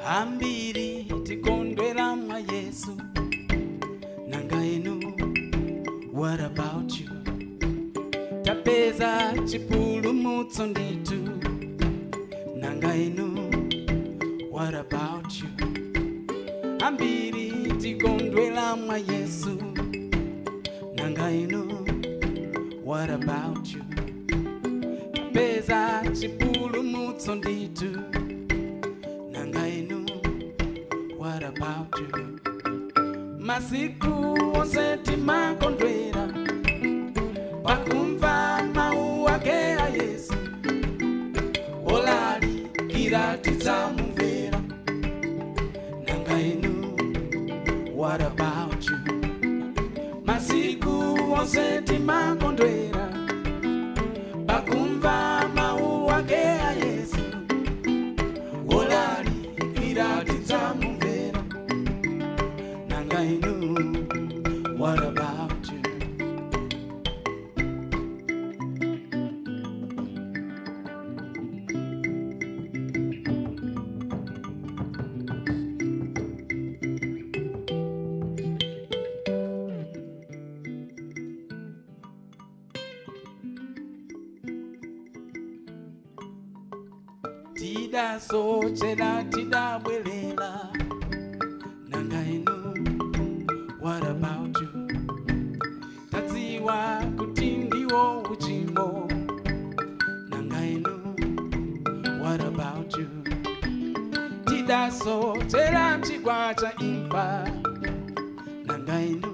Ambiri tikondwera mwa Yesu. Nanga inu, what about you? Tapeza chipulumutso ndithu. Nanga inu, what about you? Ambiri tikondwera mwa Yesu. Nanga inu, what about you? Tapeza chipulumutso ndithu. Nanga inu, what about you? Masiku onse timakondwera pakumva mau ake a Yesu. Olalikira tidzamumvera. Nanga inu, what about you? Masiku onse timakondwera pakumva mau ake a Yesu. Olalikira tidzamumvera. Nanga inu, what about you? Tidasochera, tidabwerera. Nanga inu, what about you? Tadziwa kuti ndiwo uchimo. Nanga inu, what about you? Tidasochera mchigwa cha imfa. Nanga inu,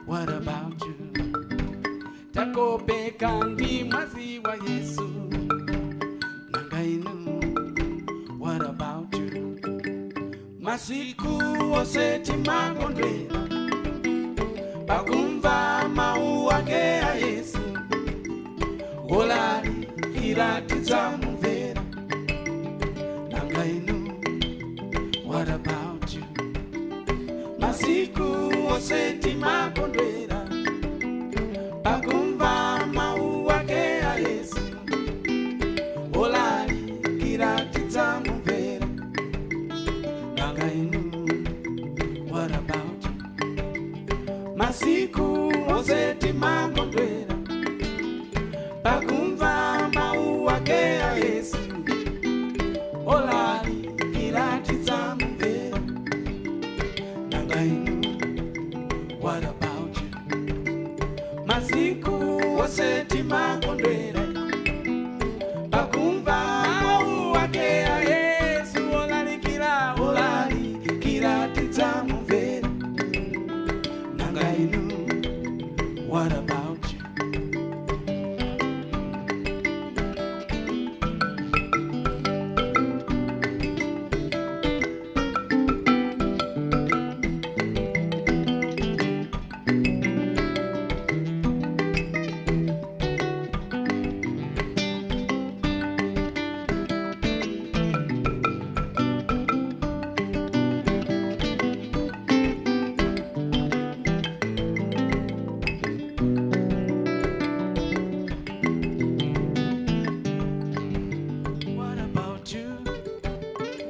what about you? Takopeka ndi mwazi wa Yesu. Nanga inu, what about you? Masiku onse timakondwera pakumva mau ake a Yesu. Olalikira tidzamumvera. Nanga inu, what about you? Masiku onse timakondwera pakumva mau ake a Yesu. Olalikira tidzamumvera. Nanga inu, what about you? Masiku onse timakondwera pakumva mau ake a Yesu. Olalikira tidzamumvera. Nanga inu, what about you? Masiku onse timakondwera pakumva mau ake a Yesu. Olalikira, olalikira tidzamumvera. Nanga inu, what about you? What about you?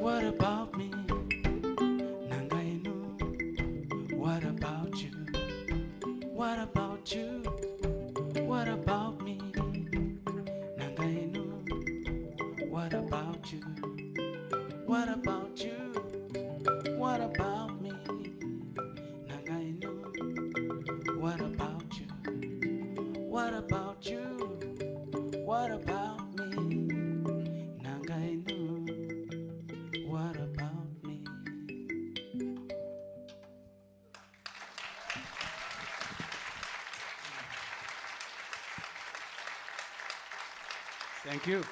What about me? Nanga inu, what about you? What about you? What about me? Nanga inu, what about you? What about you? What about me? Nanga inu, what about you? What about you? What about me? Nanga inu, what about me? Thank you.